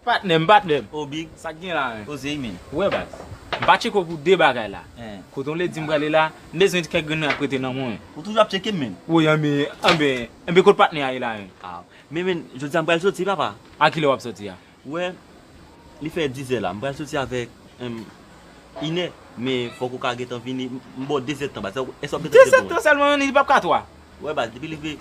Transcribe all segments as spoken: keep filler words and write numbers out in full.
Patnè m, patnè m. O Big. Sa k gen la, men? Koze, men. Ou wè, baz. M pa tcheke w pou de bagay la. Kote w vle di m prale la, m bezwen kèk grenn nan prete nan mwen. Ou toujou ap tcheke m, men. Wi, anben, anben, anben, kot patnè a ye la, men? Men, men, jodi a m pral soti, papa. A kilè w ap soti a? Ou wè, li fè dizè la. M pral soti avèk, em, inè, men fòk ou ka gentan vini. M ba w dezèdtan, baz. Èske w ap gentan vini pou mwen? Dezèdtan sèlman, li p ap ka twa. Wè, baz, depi li rive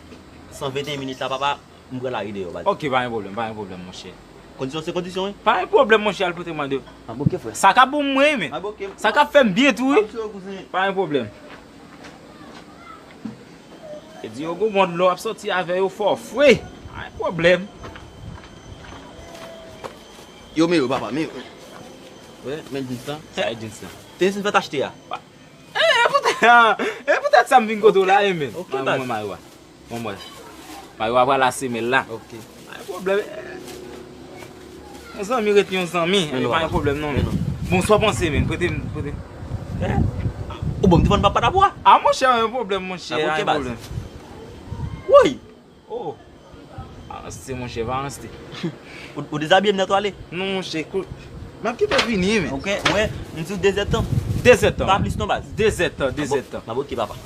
san venteyen minit la, papa, m pran lari deyò, baz. Ok, pa gen pwoblèm, pa gen pwoblèm, monchè. Kondisyon se kondisyon, wi. Pa gen pwoblèm, monchè, al pote mande. Mande, ok, frè. Sa k ap bon mwen, men. Mande, ok. Sa k ap fè m byen tou, wi. Mande, ok, kouzen. Pa gen pwoblèm. E di yo gon bon dlo ap soti avè yo fò fre. Pa gen pwoblèm. Yo, men yo, papa, men yo. Wè, men jeans lan. Sa e jeans lan. Tenis m fèt achte a. E, e poutèt, e poutèt sa m vin kote w la, e, men. Ok, baz. Mwen, mayo a. Bon, mwen. Mayo a pral a semèl la. Ok. Pa gen pwoblèm. Yon zanmi ret yon zanmi. Men non, pa gen pwoblèm, non, men. Bon, sa w panse, men. Prete m, prete m. Ou ban m telefòn papa dabò a? A, monchè, pa gen pwoblèm, monchè, pa gen pwoblèm. Woy! Oh! Pa anste, monchè, pa anste. Ou, ou dezabiye m nèt, w ale? Non, monchè, kou-, m ap kite w vini, men. Ok, wè, m di w dezèdtan. Dezèdtan. Pa plis non, baz. Dezèdtan, dezèdtan. N ap ok, papa.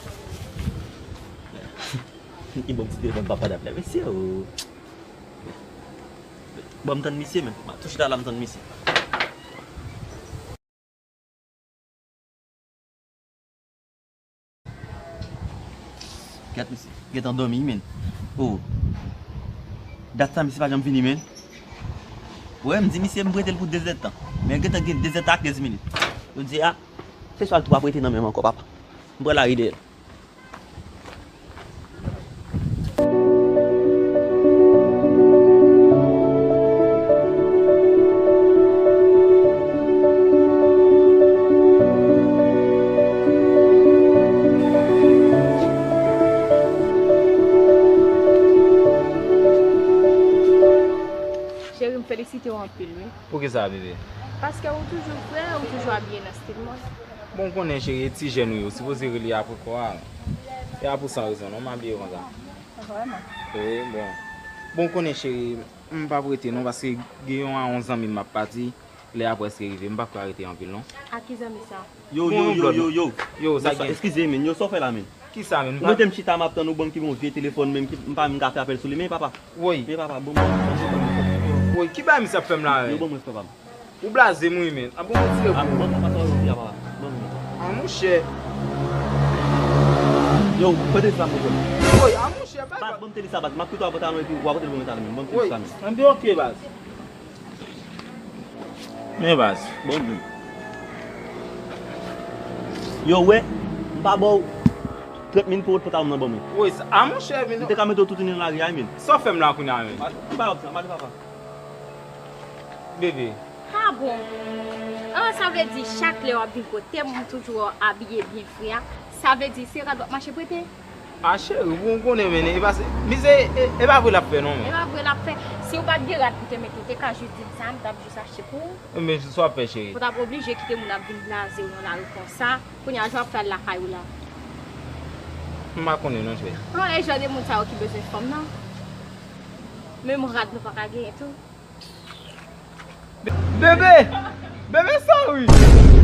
Ki bon ti telefòn papa dap la, mesye, oh. Bon, m tann misye, men. M ap tou chita la, m tann misye. Gad misye, gentan dòmi, men. Oh. Dat sa, misye pa janm vini, men. Wè, m di misye m prete l pou dezèdtan. Men gentan gen dezèdtan ak kenz minit. Yo di, a, se swa l tou pa prete nan men m ankò, papa. M pral lari dèyè l. Cheri, m felisite w anpil, wi. Poukisa, bebe? Paske ou toujou frè, ou toujou abiye nan stil mwen. Bon, ou konnen, cheri, e ti jèn ou ye, ou sipoze rele apre kò a. E a pou san rezon, non, m abiye konsa. Vrèman? Wi, bon. Bon, ou konnen, cheri, m p ap rete, non, paske gen yon, yon zanmi m ap pati, lè a prèske rive, m p ap ka rete anpil, non. A ki zanmi sa? Yo, yo, yo, yo, yo. Yo, sa gen? Eskize, men, yo, sa w fè la, men? Kisa, men? Ou mete m chita, m ap tann ou ban m ki bon vye telefòn, menm ki m pa menm ka fè apèl sou li, men papa. Woy. Men papa, bon, bon. Woy, ki bagay misye ap fè m la, yo, men? Bon, mwen, papa. Ou blaze m, wi, men. A bon, mwen tire pou ou. Ban m, papa, sa w di a, papa. Ban m, men. A, monchè. Yo, kote sa, monchè? Woy, a, monchè, pa. Baz, ban m tele sa, baz. M ap kite w a pantalon epi w a pote l pou mwen talè, men. Ban m tele sa, men. Anben, ok, baz. Men baz. Bon, men. Yo, wè, m pa ba w trant mil pou w pantalon nan ban mwen. Woy, sa, a, monchè, men. M te ka mete w toutouni nan lari a, men. Sa w fè m la kounye a, men? M pa wè sa, m pa wè papa. Bebe. A bon? An, sa vle di chak lè w ap vin kote m, ou toujou abiye byen fre a. Sa vle di se rad w ap mache prete? A cheri, ou konnen, men, e pa se, misye, e, e pa vre l ap fè, non, men. E pa vre l ap fè. Si w pa t gen rad pou te mete, w te ka jis di m sa, m t ap jis achte pou ou. Men sa w ap fè, cheri? Ou t ap oblije kite moun ap vin blaze w nan lari konsa. Kounye a, jan w ap fè al lakay ou la? M pa konnen, non, cheri. An, e jan de moun sa yo ki bezwen fanm nan. Menm rad nou pa ka genyen tou. Bebe! Bebe, sorry!